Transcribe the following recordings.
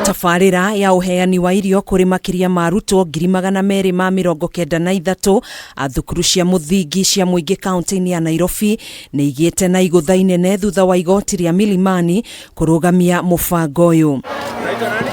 Tabarĩra ya ũheani wa irio kũrĩ makĩria ma arutwo 293,000 a thukuru cia mũthingi cia mũingĩ kaunti-inĩ ya Nairobi nĩ igĩte na igũtha inene thutha wa igoti rĩa Milimani kũrũgamia mũbango ũyũ.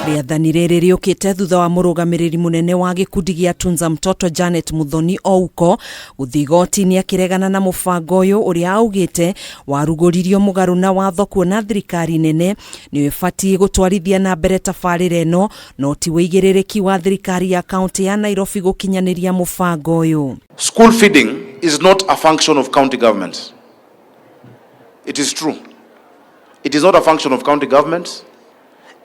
Rĩathani rĩrĩ rĩũkĩte thutha wa mũrũgamĩrĩri mũnene wa gĩkundi gĩa Tunza Mtoto Janet Muthoni Ouko gũthiĩ igoti-inĩ akĩregana na mũbango ũyũ ũrĩa augĩte warugũririo mũgarũ na watho kuona thirikari nene nĩyo ĩbatiĩ gũtwarithia na mbere tabarĩra ĩno no ti wĩigĩrĩrĩki wa thirikari ya kaunti ya Nairobi gũkinyanĩria mũbango ũyũ. School feeding is not a function of county governments. It is true. It is not a function of county governments.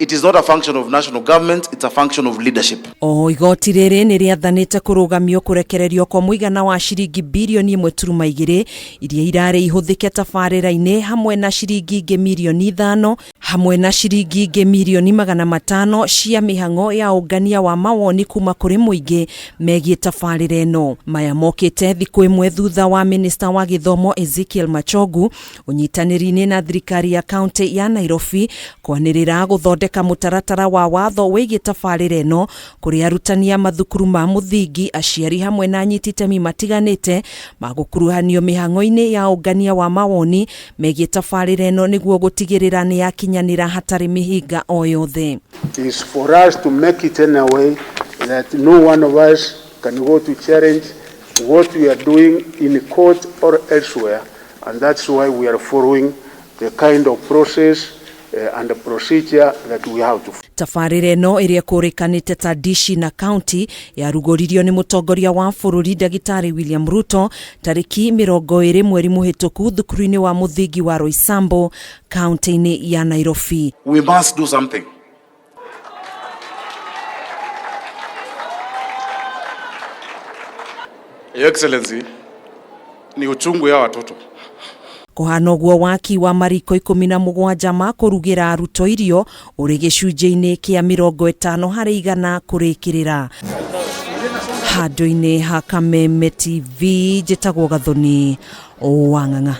It is not a function of national government, it's a function of leadership. Oho igoti rĩrĩ nĩ rĩathanĩte kũrũgamio kũrekererio kwa mũigana wa ciringi birioni 1.2 iria irarĩ ihũthĩke tabarĩra-inĩ hamwe na ciringi ingĩ mirioni 5 hamwe na ciringi ingĩ mirioni 500 cia mĩhang'o ya ũngania wa mawoni kuma kũrĩ mũingĩ megiĩ tabarĩra ĩno. Maya mokĩte thikũ ĩmwe thutha wa minista wa gĩthomo Ezekiel Machogu ũnyitanĩri-inĩ na thirikari ya kaunti ya Nairobi kwanĩrĩra gũthondeka mũtaratara wa watho wĩgiĩ tabarĩra ĩno kũrĩ arutani a mathukuru ma mũthingi, aciari hamwe na anyiti itemi matiganĩte magũkuruhanio mĩhang'o-inĩ ya ũngania wa mawoni megiĩ tabarĩra ĩno nĩguo gũtigĩrĩra nĩ yakinyanĩra hatarĩ mĩhĩnga o yothe. Is for us to make it in a way that no one of us can go to challenge what we are doing in court or elsewhere, and that's why we are following the kind of process and the procedure that we have to. Tabarĩra ĩno ĩrĩa ĩkũrĩkanĩte ta Dishi na County yarugũririo nĩ mũtongoria wa bũrũri ndagĩtarĩ William Ruto tarĩki 20 mweri mũhĩtũku thukuru-inĩ wa mũthingi wa Roysambu kaunti-inĩ ya Nairobi. We must do something. Your Excellency, ni uchungu ya watoto. Kũhana ũguo waki wa mariko 17 ma kũrugĩra arutwo irio ũrĩ gĩcunjĩ-inĩ kĩa 50% kũrĩkĩrĩra. Handũ-inĩ ha Kameme TV njĩtagwo Gathoni Wang'ang'a.